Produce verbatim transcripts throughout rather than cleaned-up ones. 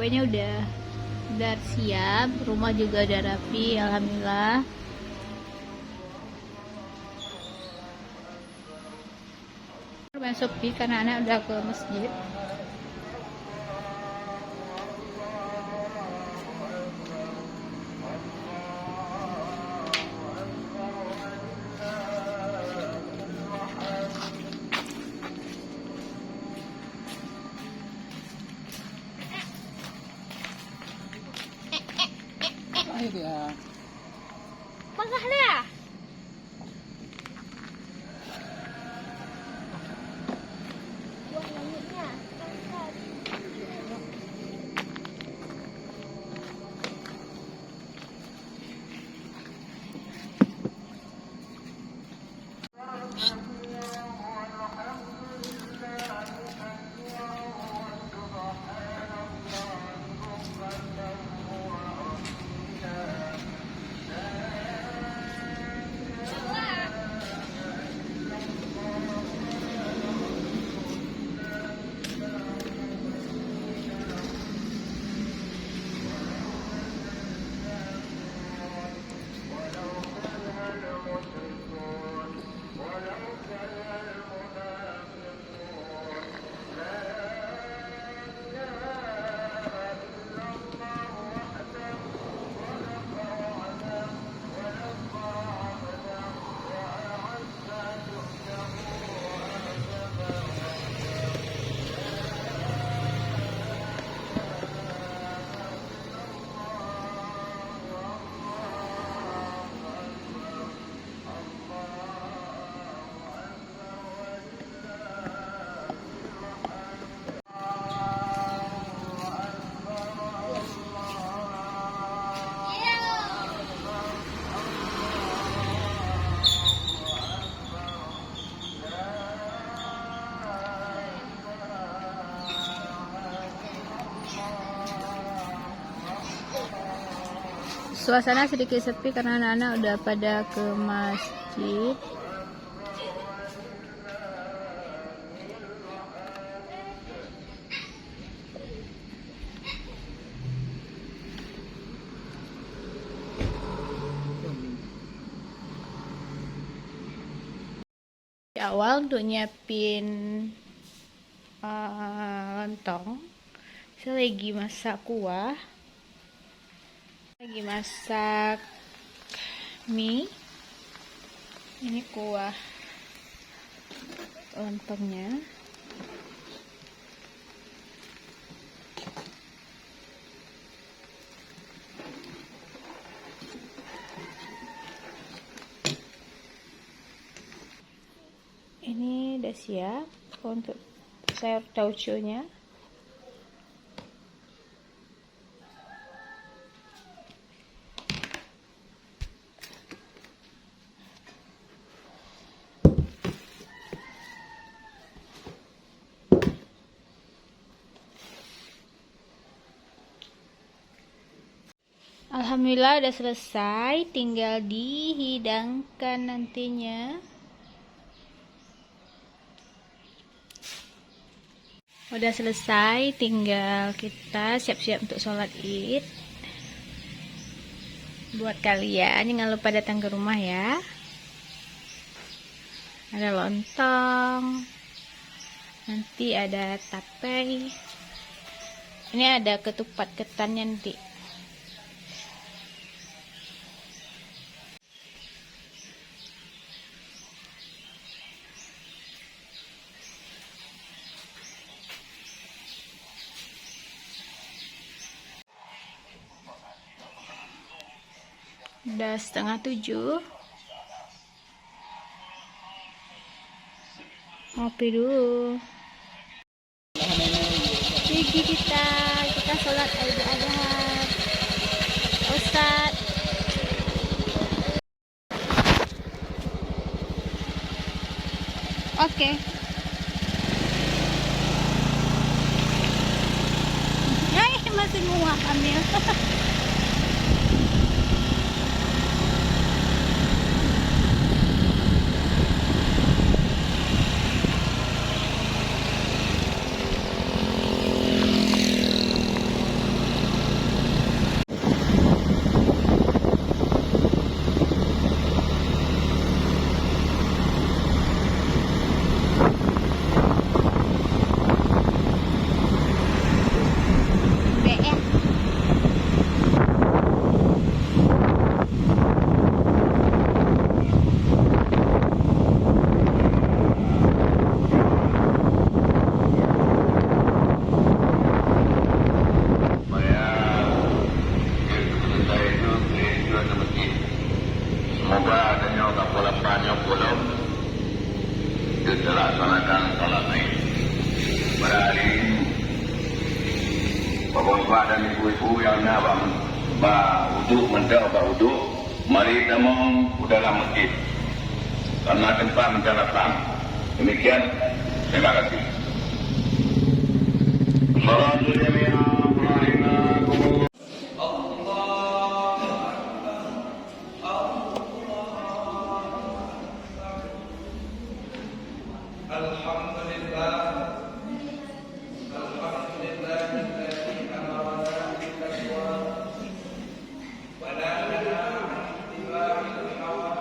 Kuenya udah, udah siap, rumah juga udah rapi, alhamdulillah. Lumayan sepi karena anak udah ke masjid. Ayo dia. Pangah lah. Suasana sedikit sepi karena anak-anak udah pada ke masjid. Di awal untuk nyiapin, eh, lontong, saya lagi masak kuah. Lagi masak mi. Ini kuah lontongnya. Ini udah siap untuk sayur tauconya. Alhamdulillah udah selesai, tinggal dihidangkan nantinya. Udah selesai, tinggal kita siap-siap untuk sholat Id. Buat kalian, jangan lupa datang ke rumah ya. Ada lontong. Nanti ada tape. Ini ada ketupat ketannya nanti. Udah setengah tujuh. Ngopi dulu. Pigi kita, kita sholat Idul Adha. Ustaz. Oke. Eh, masih nguap, Amil. Bapak dan ibu-ibu nyang na bak, bak uduk, mantong bak uduk, mari tamong u dalam masjid. Karena tempat mantong lapang. Demikian, terima kasih. Salatu jami'an rahimakumullah. الحمد لله. الحمد لله الذي أمرنا بالتقوى ونهانا عن اتباع الهوى.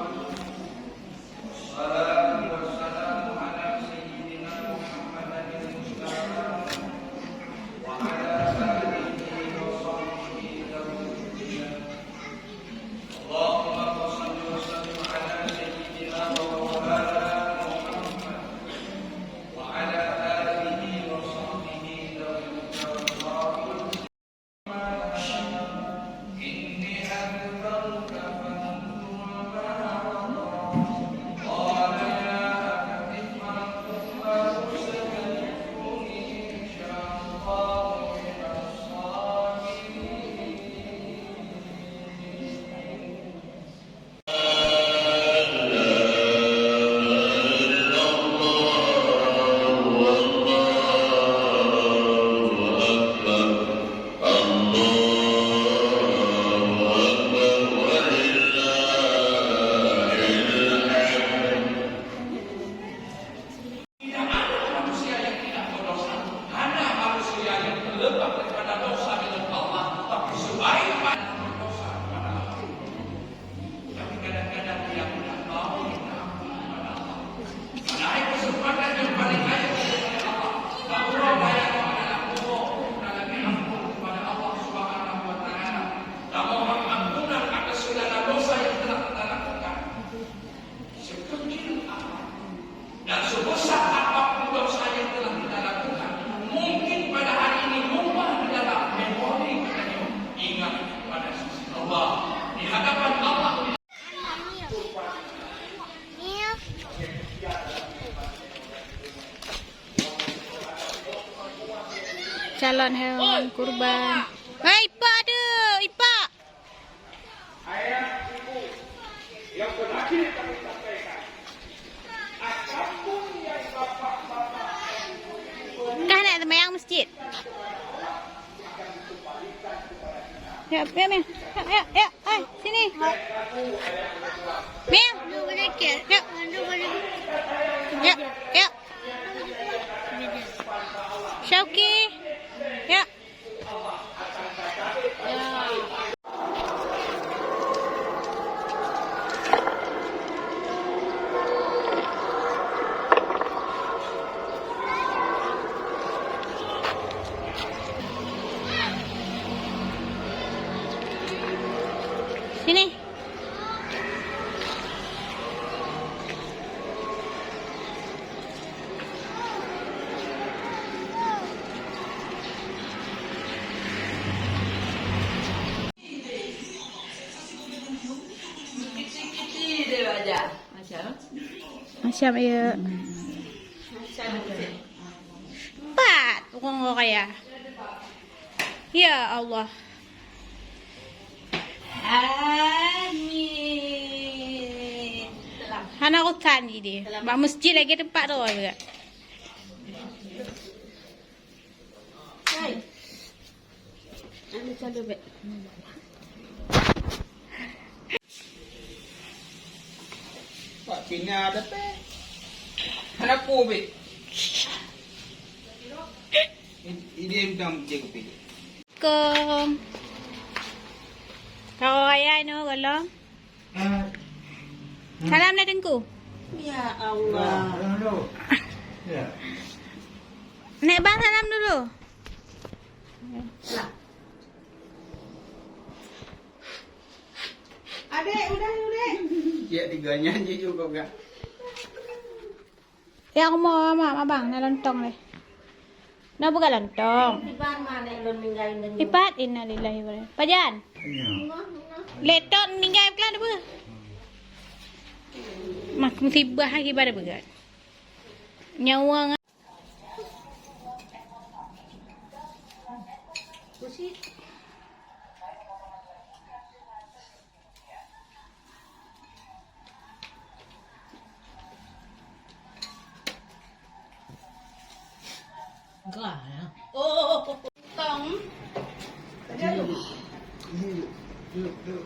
والصلاة والسلام على سيدنا محمد المصطفى وعلى آله وصحبه ذوي الهدى. اللهم صل وسلم على سيدنا ومولانا محمد وعلى آله وصحبه ذوي الرضا والمغفرة. إني أذكرك فاذكر ما مضى. قال يا أبت افعل ما تؤمر ستجدني إن شاء الله من الصابرين. Tidak ada manusia yang tidak berdosa. Hanya manusia yang terlepas daripada dosa dengan Allah, tapi selain pada dosa kepada Allah. Tapi kadang-kadang dia tidak mau minta ampun kepada Allah. Padahal kesempatan yang paling baik oleh Allah. Bahwa bayar adalah bohong, kita lagi ampun kepada Allah Subhanahu wa Ta'ala. Kita mohon ampunan atas segala dosa yang telah kita lakukan. Sekecil apa dan sebesar apapun dosa yang telah kita lakukan, mungkin pada hari ini mubah di dalam memori kita. Ingat pada sisi Allah, di hadapan Allah. Calon hewan kurban. Hei, Ipak ada, Ipak. Kah nak sembahyang masjid? Yuk, yuk, Mia. Yuk, yuk, yuk. Hai, sini. Mia. Yuk. Yuk, yuk. Syauki. Yuk. Sini. Macam, ya. Empat orang kaya. Ya Allah. Amin. Hana urusan ji dia. Bak masjid lagi tempat tu juga. Hai. Anu calo bek. Pak Cina ada pe. Ada kubik. Ini yang bilang dia kepilih. Assalamualaikum. Kau raya ni golong. Salam dari Teungku. Ya Allah. Naik bang salam dulu. Adek, udah, udah. Ya, tiga nyanyi juga, Kak. Ya, aku mau sama abang, nak lontong deh. Nak buka lontong. Iban mana yang meninggal dengan Ipat, innalillahi wa inna ilaihi raji'un. Pajan. Iya. Letok meninggal kelas dua. Mak musibah lagi pada berat. Nyawa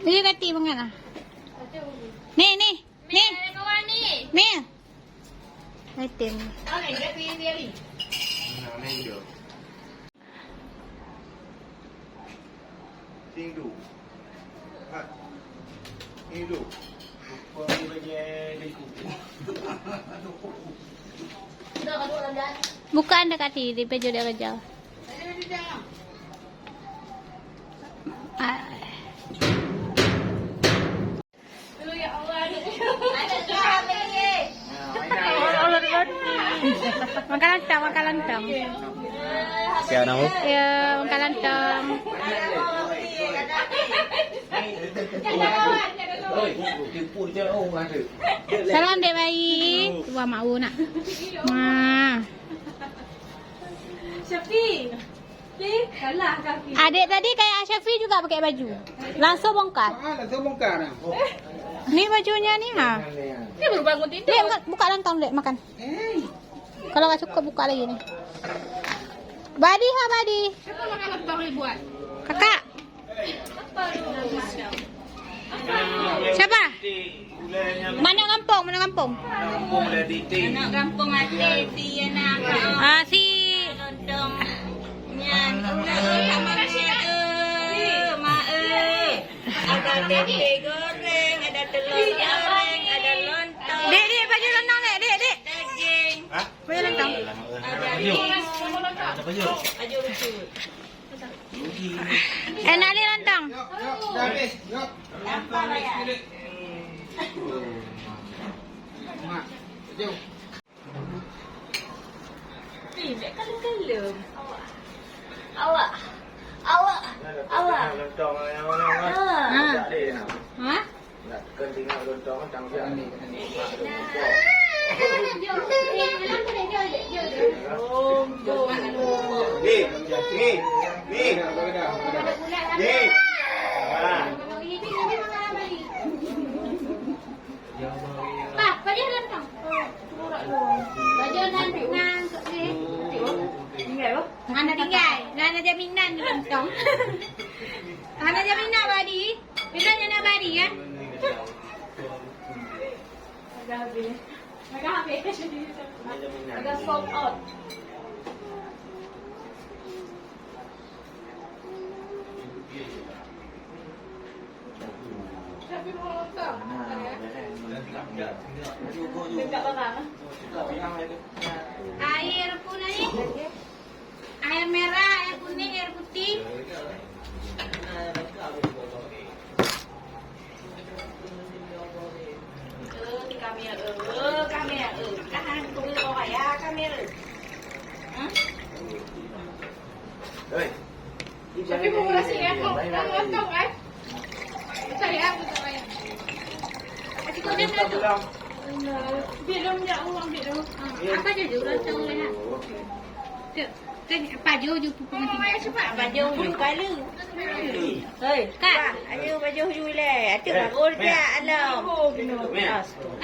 Ni kati mangat ah. Ni, ni, ni. Ni. Item. Bukan dekat sini, di Pejo dia kerja. Ah. Makan lontong, makan lontong. Siap, Nang? Ya, makan lontong. Salam, Dek Bayi. Wah, mak nak. Wah. Syafi. Adik tadi kayak Asyafi juga pakai baju. Langsung bongkar. Ah, langsung bongkar. Ni bajunya ni, ha. Dia baru bangun tidur. Dek, buka, buka lontong, Dek, makan. Eh. Kalau nggak cukup, buka lagi ni. Badi, ha, Badi. Siapa makan lontong ni buat? Kakak. Siapa? Mana gampong? Mana gampong? Anak gampong ada si anak. Ah, si. Lontong. Nyan, ulah, eh, sama nyan, eh, mak, eh. Ada tempe goreng, ada telur goreng, ada lontong. Dek, dek, baju lontong, Dek, dek, dek. Daging. Hah? Baju lontong. Ada ris. Ada baju. Baju lucu. Eh, nak li lontong. Yok, yok, dah habis. Yok. Tanpa bayar. Mak, jom. Eh, nak kalem-kalem. Allah. Allah. Allah. Allah. Lontong yang mana? Ha. Ha? Nak tekan tinggal lontong, tang siap. Ni, ni, ni, ni. Ni. Ha. Pak, baju lontong. Baju lontong. Hana tinggai. Hana jaminan lontong. Hana jaminan, Badi. Bila nyana bari, ya? Agak habis. Agak habis. Agak sold out. Tapi mau nonton. Dekat belakang. Air pun ni. Air merah, air kuning, air putih. Eh, kamera, eh, kamera, eh. Tahan, tunggu, oh, ya, kamera. Hah? Hei. Tapi mau berhasil ya, kok. Kan nonton, kan? Percaya aku tak payah. Kasih kau dia satu. Belum, ya Allah, belum. Ah, apa je, ulang tahun lah. Okey. Kan, kan, pajoh ju pupuk nanti. Pajoh ju kali. Hei, Kak. Ayo, pajoh ju le. Atuk baru jak alam.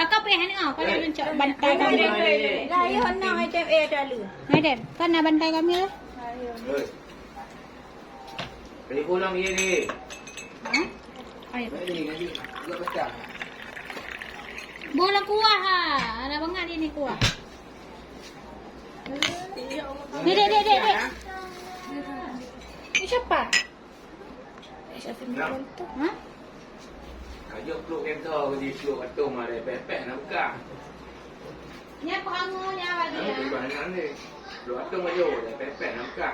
Akak payah ni, ah, kalau nak cak bantai kami. Lah, ayo, nak item eh, dah lu. Madam, kan nak bantai kami lah. Beri pulang dia ni. Ha? Ayo. Bola kuah ha. Ada bangat dia ni kuah. Dek, dek, dek, dek, dek. Ni siapa? Siapa ni? Ha? Kajak peluk kereta ke di peluk atong ada pepek nak buka. Nya pengamu nya bagi ya. Peluk atong aja ada pepek nak buka.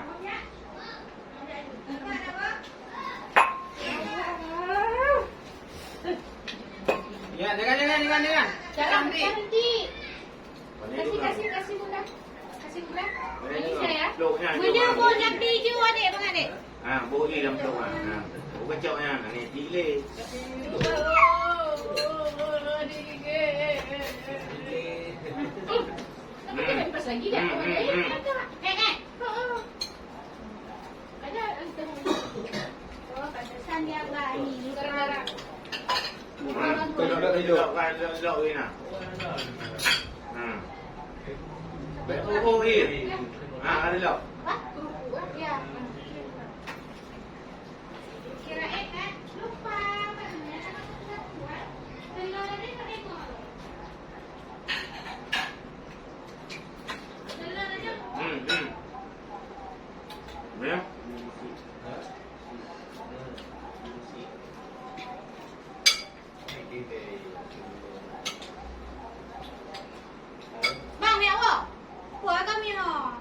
Ya, dengar, dengar, dengar, dengar. Jangan berhenti. Kasih, kasih, kasih mudah. Kasih mudah. Ini saya. Mudah pun nak tiga adik, bang adik. Ha, boleh dalam tu. Ha. Bukan cok ha, ni pilih. Tapi dia lepas lagi dah. Hmm, hmm, hmm. Eh, eh. Oh, oh. Ada, ada. Lok-lok ni nah. Ha. Baik, oh, oh, eh. Ha, ada lok. Hmm, hmm. Ya. Bang, ni awak. Kuah kami, ha.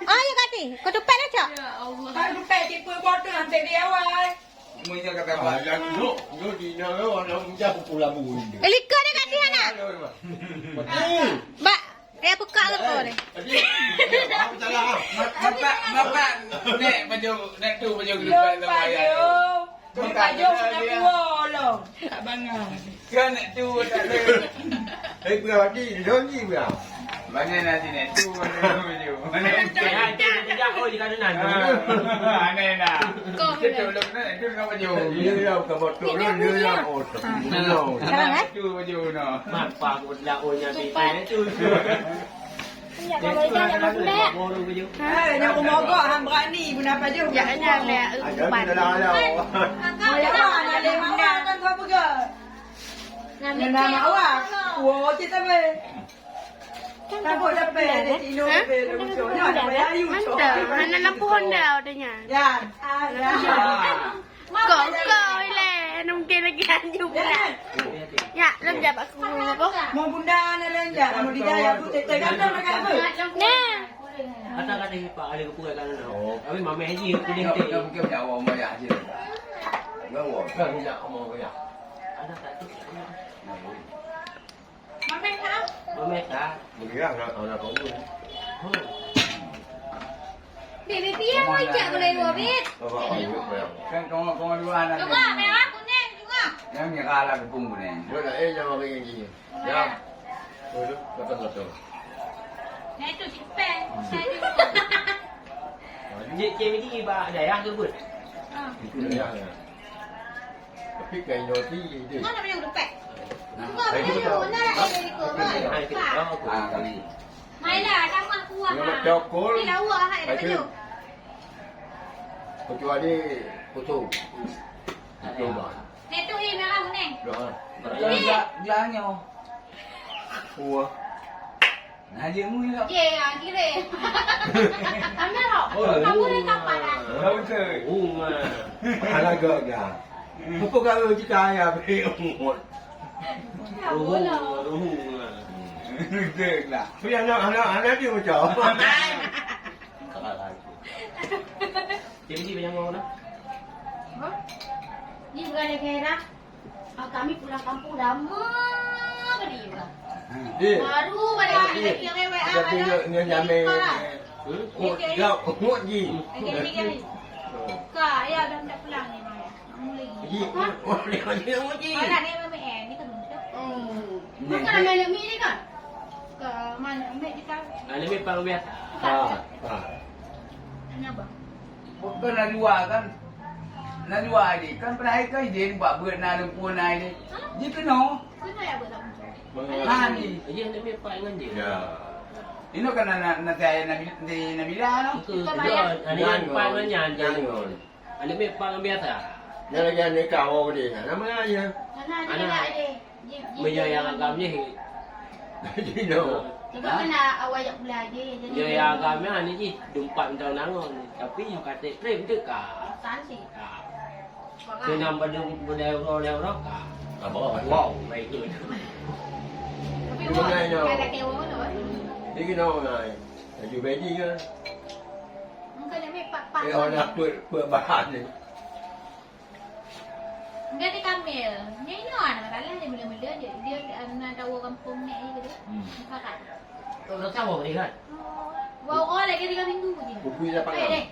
Oh, ya kati. Kau tupet dah, Cak? Kau tupet, cik, pun botol, hampir di awal. Semuanya kata, "Bah, jangan duduk. Duduk di dalam, orang hujan pukul labu ini." Eh, lika dia kati, anak. Betul. Bak, eh, buka ke kau ni? Tadi, apa salah? Bapak, bapak, nek baju, nek tu baju gelupak tu, ayah tu. Baju nak keluar, Allah. Tak bangai. Kan nak tu tak ada. Eh, berarti lon ji berang. Mana nanti nak tu, mana baju. Mana nanti. Ya, itu tidak, oh, di kanan. Aneh dah. Kau tu nak tu dengan baju. Dia lah bukan botol, dia lah, oh, tapi dia lah. Sekarang, eh? Tu baju no. Mak, pak aku telah, oh, yang tu. Ya, kalau ikan nak masuk dah. Eh, nyoe mogok han berani guna pajoh. Ya, ya, ya. Ada dalam alam. Ada mana ada mana kan kau pegang. Ngambil nama awak. Wo, kita be. Takut dapat ada tino be lucu. Nyoe ada bayayu. Mantap. Hana lampu Honda adanya. Ya. Kok, kok, ileh, mungkin lagi lanjut pula. Ya, lom jawab aku dulu, kok. Mau bunda na lom jawab, mau dijaya aku tetek ganteng dekat apa? Nah. Kata-kata ni, Pak, ada kepukai kat sana. Oh. Tapi mameh haji, aku dia. Kita mungkin jawab mameh haji. Enggak, wah, kan minyak mameh. Ada tak tu? Mameh tak? Mameh tak? Meriah nak, nak kau pun. Hmm. Bit, bit, piye mau ijak gulai dua, bit? Kan kau, kau dua anak. Coba, merah, kuning, coba. Yang merah lah, kepung kuning. Dua dah, eh, jangan bagi gigi. Ya. Betul, betul, betul. Nah, itu si Pen. Saya juga. Cik, cik, ini iba dayah ke, Bud? Ah. Itu dayah, ya. Tapi kain roti je. Mana banyak dompet? Nah, bukan, saya banyak juga. Dompet. Nah, itu. Ah, kali. Mailah, sama kuah, ha. Cokol. Ni lawa, hai, dah penuh. Kecuali kosong. Coba. Ni tu, eh, merah kuning. Dah. Ni. Gelah, gelahnya. Wah. Nah, dia mui lah. Ye, ah, kira. Ambil lah. Oh, kamu ni kapan, ah? Oh, betul. Oh, ah. Alah, gak, gak. Apa kau jika ayah beri umur? Ya, bola. Betul lah. Tapi anak, anak, anak dia macam. Salah lagi. Jadi, dia macam mana? Hah? Ni bukan ada kira. Ah, kami pulang kampung lama kali juga. Hmm. Eh. Baru balik lagi, lagi rewek, ah, tapi ada. Ni, ni nyamai. Hmm? Ngut, ngut ji. Lagi, lagi, lagi. Ka, ya, dah tak pulang ni, Mai. Kamu lagi. Ji, hah? Ngut, ngut ji. Mana ni, Mami, eh, ni kan untuk. Hmm. Makan sama anak mi ni kan? Ke mana, ambil di kau. Anak mi pang biasa. Ha, ha. Kenapa? Bukan na dua kan? Na dua adik kan, pernah kan dia buat buat na lumpur na ini. Dia kena. Kena ya buat tak muncul. Nah, ni. Dia nak main part dengan dia. Ya. Ini kan na, na, na saya Nabi, di Nabila no. Itu, itu, ada yang part dengan dia. Ada main part dengan biasa. Dia lagi ada kawan dia. Nama aja. Karena ada Anak. Lah ada. Ji-, ji-, Meunyoe nyang agam jih. Jinoe. Sebab kan awai jak pula je. Jadi Nyoe nyang agam nyan jih dumpat mantong nangon. Tapi nyang katek trép teuka. Sanksi. Ka. Seunang badu budaya uroe-uroe ka. Ka bawah. Wow, baik tu. Tapi Ini wow, ngai nyoe. Kan laki wow tu. Jadi kena ngai. Laju beji ke? Engkau nak ambil pak-pak Eh, ni. Orang put, put bahan ni. Enggak di Kamil. Nyoe nyoe anak masalah dia mula-mula dia, dia anak tahu kampung nek je dia. Hmm. Mufakat. Kau dah tahu dia kan? Wow, oh, lagi tiga minggu je. Buku lapangan. Eh, deh.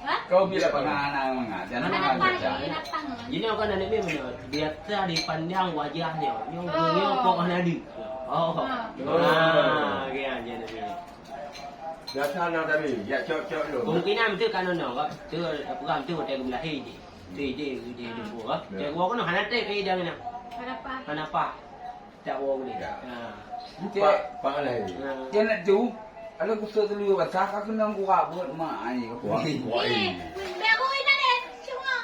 Ha? Kau bila pernah anak mengajar? Anak apa ni? Anak apa ni? Ini akan anak ni mana? Biasa dipandang wajahnya. Nyoe Oh. nyoe kok anak dia. Oh. Ha. Ah, kan dia ni. Biasa anak tadi, ya cok-cok lu. Kemungkinan betul kan nono, kak. Tu, apa kan tu, dia melahir je. Di, di, di, di, Ya. buah. Ya. Cek gua kena hana teh ke idang ni. Kenapa? Kenapa? Tak gua boleh. Ya. Ha. Pak, Pak Alai. Ha. Kena tu, kalau kusut tu liu basah, kau kena gua buat mak ai. Wah, wah, Eh, eh. Biar gua ingat deh, cuma.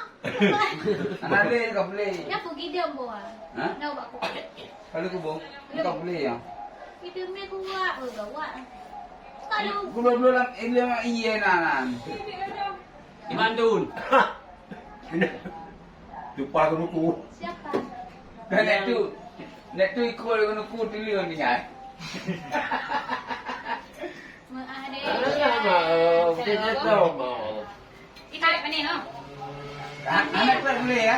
Anak dia kau boleh. Dah pergi dia buah. Ha? Dah buat kau. Kalau kubur, kau boleh ya. Itu mi kuat, oh, gawat. Kalau Gula-gula lam, eh, lam, iya, nah, nah. Iban Tun. Lupa aku buku. Siapa? Kan nek tu, nek tu ikut dengan aku tu dia ni ai. Maaf deh. Alah, maaf. Kita tak tahu, maaf. Kita ada panen, oh. Ah, anak tak boleh ya.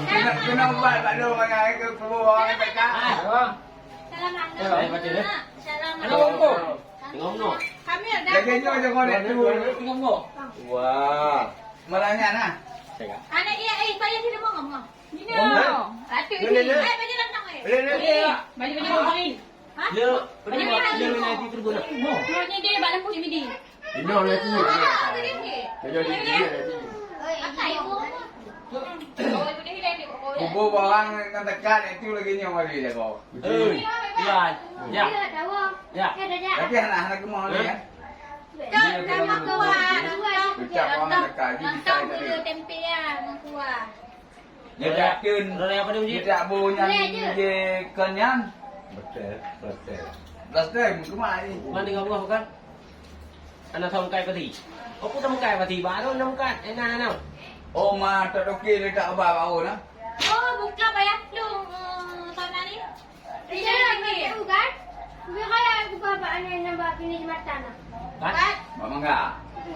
Kena, kena ubat bak lu bangai ke perlu orang tak. Salam anak. Ya, baca dia. Salam Ada anak. Bongkok. Tengok no. Kami ada. Lagi nyoe jangan ada tu. Tengok no. Wah. Malahnya nah. Anak iya eh payah dia mau ngomong. Ini. Ngomong. Ratu ini. Boleh, boleh. Ai baju lantang eh. Boleh, boleh. Boleh. Baju baju ngomong ni. Ha? Ya, Baju pernah lantang. Dia nanti turun. Mau. Turunnya dia bak lampu je midi. Inoe lagi. Ah, boleh. Kena di dia lagi. Akai. Kubu barang ngan tekan itu lagi nyoe mari jago. Betul. Eh, Iban. Ya. Ya. Ya. Tapi anak-anak kemau ni ya. Kan, kan, kan, kan. Ucap orang dekat je, Nonton kita dulu tadi. Tempe ya, kuah. Dia tak tun. Raya apa dia uji? Dia tak bu nyan Boleh je. Dia kan nyan. Betul, betul. Belas tem kemai. Mana dengan buah bukan? Anak tahun kai pati. Apa tahun kai pati? Baru enam kan? Eh, nah, nah, nah. Oh, ma, tak okey dia tak abah baru nah. Oh, buka bayar tu. Hmm, tahun ni. Iya, iya. Tahu kan? Bukan kaya aku bapak anak yang nampak pini jembatan lah. Kan? Mak mangga.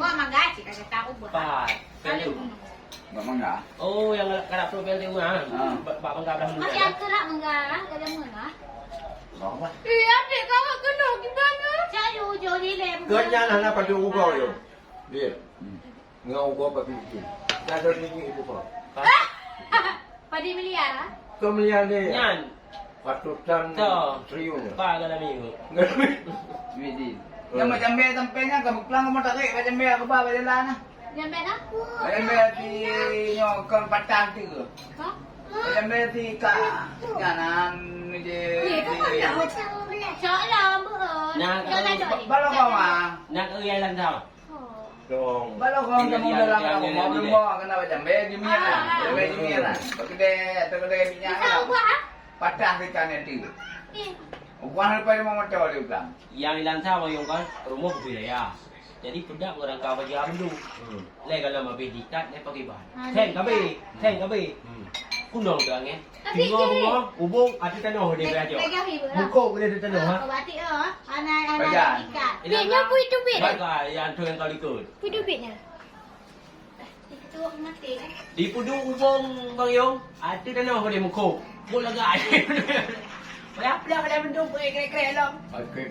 Wah, mangga cik kata tahu buat. Pat. Kalau Kayu. Mak mangga. Oh, yang karak tu P L T U ah. Ha. Bak, bak mangga dah Masih muda. Aku rak mangga, ada mana? Apa? Iya, dek kau kena gimana? Cak jujur di lem. Kau jangan hana padu ubau yo. Dia. Hmm. Ngon ugoe bak bikin. Ka ada nini itu kau. Padi miliar ah? Kau miliar deh. Nyan. Ratusan Tuh. Triliun. Ba dalam minggu. Duit di. Hmm. Yang macam bel sampai nyan kau pulang kau mau tarik macam bel aku ba jalan nah. Yang bel apa? Macam bel di nyo kon patah tu. Hah? Macam bel di ka. Nyan je. Ye, kau kan dah macam bel. Soalan bu. Nah, Soalan kalau soalan. Baru kau mah. Nak ke yang dalam. Dong. Baru kau kamu dalam kamu mau belum mau kena macam bel jemian. Bel jemian. Bekedai atau kedai minyak. Patah di tangan tu. Bukan lepas dia mau motor dia bilang. Yang ilang sa mayong kan rumah bubui raya. Jadi pedak orang kau bagi amdu. Hmm. Lai kalau habis dikat lai pakai bahan. Sen kabe, sen kabe. Hmm. Kunong tu angin. Tapi Tinggal je. Rumah, ubung, ada tanah dia Lagi, belajar. Lagi hari pula. Buku boleh ada tanah, ha? Oh, batik oh. Anak, anak Bajan. Ikat. Dia nya pui tubit. Bagai yang tu yang kau ikut. Pui tubitnya. Itu mati. Di pudu ubung Bang Yong, ada tanah dia muka. Bol lagak. Payah pula pada bentuk krek-krek lom. Okey.